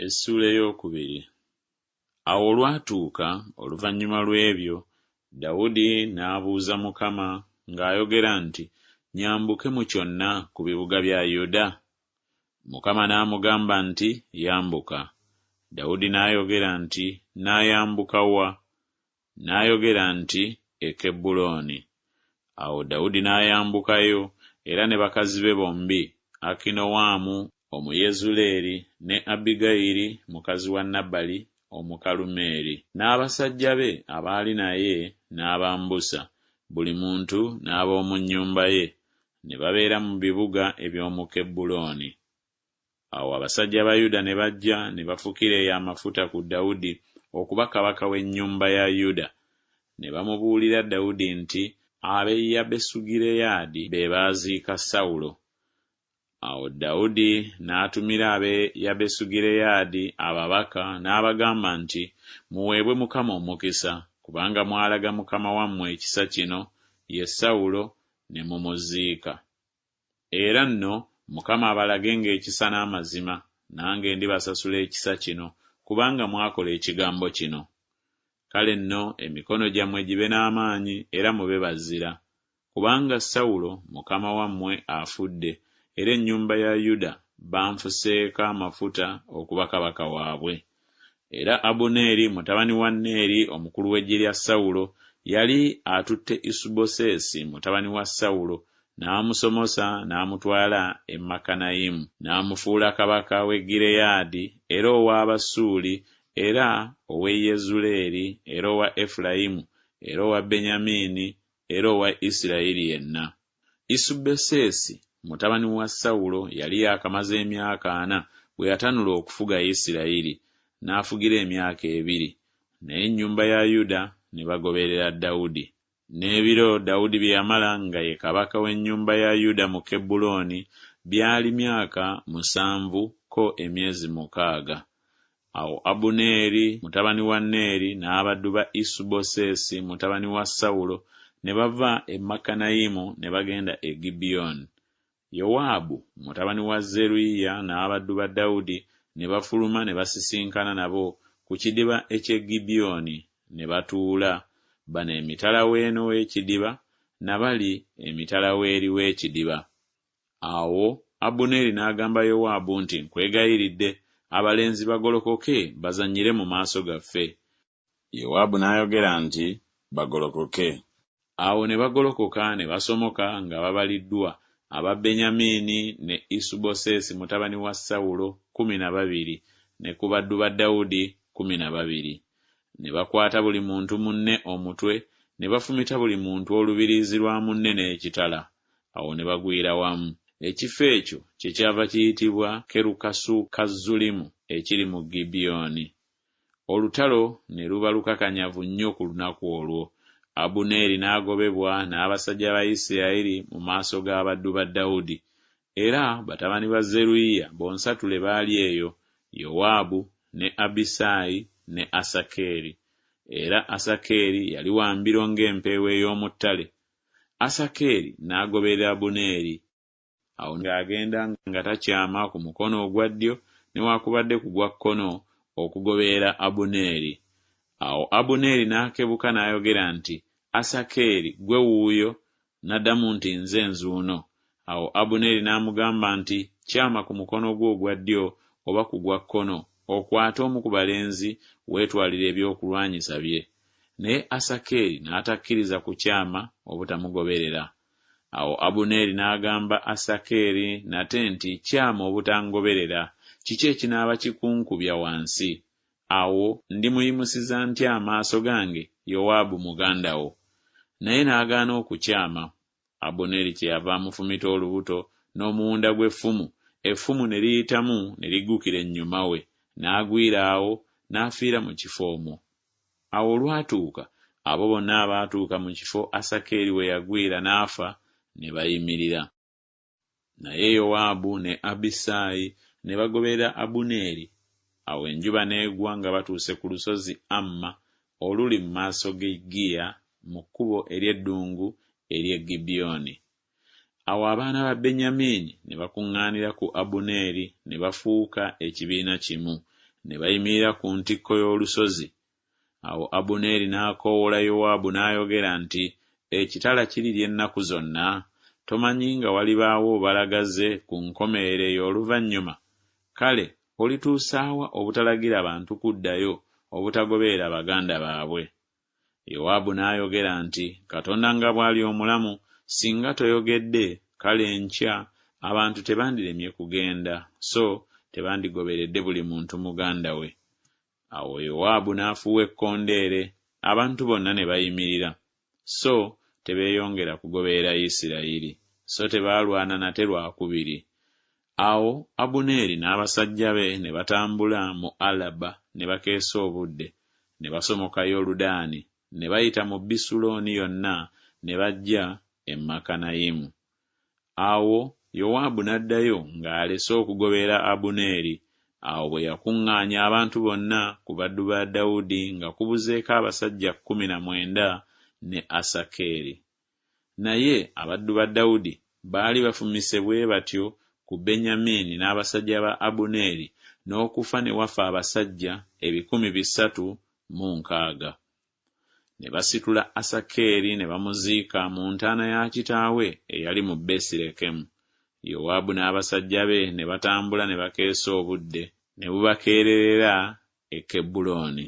Essuula ey'okubiri. Awo olwatuuka oluvannyuma lw'ebyo, Dawudi n'abuuza Mukama ng'ayogera nti Nyambuke mu kyonna ku bibuga bya Yuda? Mukama n'amugamba nti Yambuka. Dawudi n'ayogera nti Naayambuka wa? N'ayogera nti E Kebbulooni. Awo Dawudi n'ayambukayo, era ne bakazi be bombi, Akinoamu Omuyezuleeri, ne Abbigayiri mukazi wa Nabali Omukalumeeri. N'abasajja be abaali naye n'abambusa, buli muntu n'ab'omu nnyumba ye, ne babeera mu bibuga eby'omu Kebbulooni. Awo abasajja ba Yuda ne bajja ne bafukira eyo amafuta ku Dawudi okuba kabaka w'ennyumba ya Yuda, ne bamubuulira Dawudi nti Ab'e Yabesugireyaadi be baaziika Sawulo. Awo Dawudi n'atumira ab'e Yabesugireyaadi ababaka n'abagamba nti Muweebwe Mukama omukisa, kubanga mwalaga mukama wammwe ekisa kino, ye Sawulo, ne mumuziika. Era nno Mukama abalagenga ekisa n'amazima, nange ndibasasula ekisa kino, kubanga mwakola ekigambo kino. Kale nno emikono gyammwe gibe n'amaanyi era mube bazira, kubanga Sawulo mukama wammwe afudde, era ennyumba ya Yuda banfuseeko amafuta okuba kabaka waabwe. Era Abuneeri mutabani wa Neeri omukulu w'eggye lya Sawulo yali atutte Isubosesi mutabani wa Sawulo n'amusomosa n'amutwala e Makanayimu, n'amufuula kabaka w'e Gireyaadi era ow'Abasuuli era ow'e Yezuleeri era owa Efulayimu era owa Benyamini era owa Isirayiri yenna. Isubosesi mutabani wa Sawulo yali yaakamaze emyaka ana bwe yatanula okufuga Isirayiri, n'afugira emyaka ebiri, naye ennyumba ya Yuda ne bagoberera Dawudi. N'ebiro Dawudi bye yamala nga ye kabaka w'ennyumba ya Yuda mu Kebbulooni byali myaka musanvu ko emyezi mukaaga. Awo Abuneeri mutabani wa Neeri n'abaddu ba Isubosesi mutabani wa Sawulo ne bava e Makanayimu ne bagenda e Gibyoni. Yowaabu mutabani wa Zeruyiya n'abaddu ba Dawudi ne bafuluma ne basisinkana nabo ku kidiba eky'e Gibyoni, ne batuula, bano emitala w'eno w'ekidiba, na bali emitala w'eri w'ekidiba. Awo Abuneeri n'agamba Yowaabu nti Nkwegayiridde, abalenzi bagolokoke bazannyire mu maaso gaffe. Yowaabu n'ayogera nti Bagolokoke. Awo ne bagolokoka ne basomoka nga babaliddwa, aba Benyamini ne Isubosesi mutabani wa Sawulo 12, ne ku baddu ba Dawudi 12. Ne bakwata buli muntu munne omutwe, ne bafumita buli muntu olubiriizi lwa munne n'ekitala. Awo ne bagwira wamu. Ekifo ekyo kyekyava kiyitibwa Kerukasukazzulimu ekiri mu Gibyoni. Olutalo ne luba lukakanyavu nnyo ku lunaku olwo. Abuneeri n'agobebwa n'abasajja ba Isirayiri mu maaso g'abaddu ba Dawudi. Era batabani ba Zeruyiya bonsatule baali eyo, Yowaabu, ne Abisaayi, ne Asakeri. Era Asakeri yali wa mbiro ng'empeewo ey'omu ttale. Asakeri n'agoberera Abuneeri. Awo ng'agenda nga takyama ku mukono ogwa ddyo newakubadde ku gwa kkono okugoberera Abuneeri. Awo Abuneeri n'akebuka n'ayogera nti Asakeri, ggwe wuuyo? N'addamu nti Nze nzuuno. Awo Abuneeri n'amugamba nti Kyama ku mukono gwo ogwa ddyo oba ku gwa kkono, okwate omu ku balenzi, weetwalire ebyokulwanyisa bye. Naye Asakeri n'atakkiriza kukyama obutamugoberera. Awo Abuneeri n'agamba Asakeri nate nti Kyama obutangoberera, kiki ekinaaba kikunkubya wansi? Awo ndimuyimusiza ntya amaaso gange Yowaabu muganda wo? Naye n'agaana okukyama. Abuneeri kyeyava amufumita olubuto n'omuwunda gw'effumu, effumu ne liyitamu ne liggukira ennyuma we, n'agwira awo, n'afiira mu kifo omwo. Awo olwatuuka, abo bonna abaatuuka mu kifo Asakeri we yagwira n'afa ne bayimirira. Naye Yowaabu ne Abisaayi ne bagoberera Abuneeri. Awo enjuba n'egwa nga batuuse ku lusozi Amma oluli mu maaso g'e Giya mu kkubo ery'eddungu ery'e Gibyoni. Awo abaana ba Benyamini ne bakuŋŋaanira ku Abuneeri ne bafuuka ekibiina kimu, ne bayimirira ku ntikko y'olusozi. Awo Abuneeri n'akoowoola Yowaabu n'ayogera nti Ekitala kirirya ennaku zonna? Tomanyi nga walibaawo obalagaze ku nkomerero ey'oluvannyuma? Kale olituusa wa obutalagira bantu kuddayo, obutagoberera baganda baabwe? Yowaabu n'ayogera nti Katonda nga bw'ali omulamu, singa toyogedde, kale enkya abantu tebandiremye kugenda, so tebandigoberedde buli muntu muganda we. Awo Yowaabu n'afuuwa ekkondeere, abantu bonna ne bayimirira, so tebeeyongera kugoberera Isirayiri, so tebaalwana nate lwa kubiri. Awo Abuneeri n'abasajja be ne batambula mu Alaba ne bakeesa obudde, ne basomoka Yoludaani, ne bayita mu Bisulooni yonna ne bajja e Makanayimu. Awo Yowaabu n'addayo ng'alese okugoberera Abuneeri. Awo bwe yakuŋŋaanya abantu bonna ku baddu ba Dawudi nga kubuzeeko abasajja 19 ne Asakeri. Naye abaddu ba Dawudi baali bafumise bwe batyo ku Benyamini n'abasajja ba Abuneeri, n'okufa ne wafa abasajja 360. Ne basitula Asakeri ne bamuziika mu ntaana ya kitaawe eyali mu Besirekemu. Yowaabu n'abasajja be ne batambula ne bakeesa obudde, ne bubakeererera e Kebbulooni.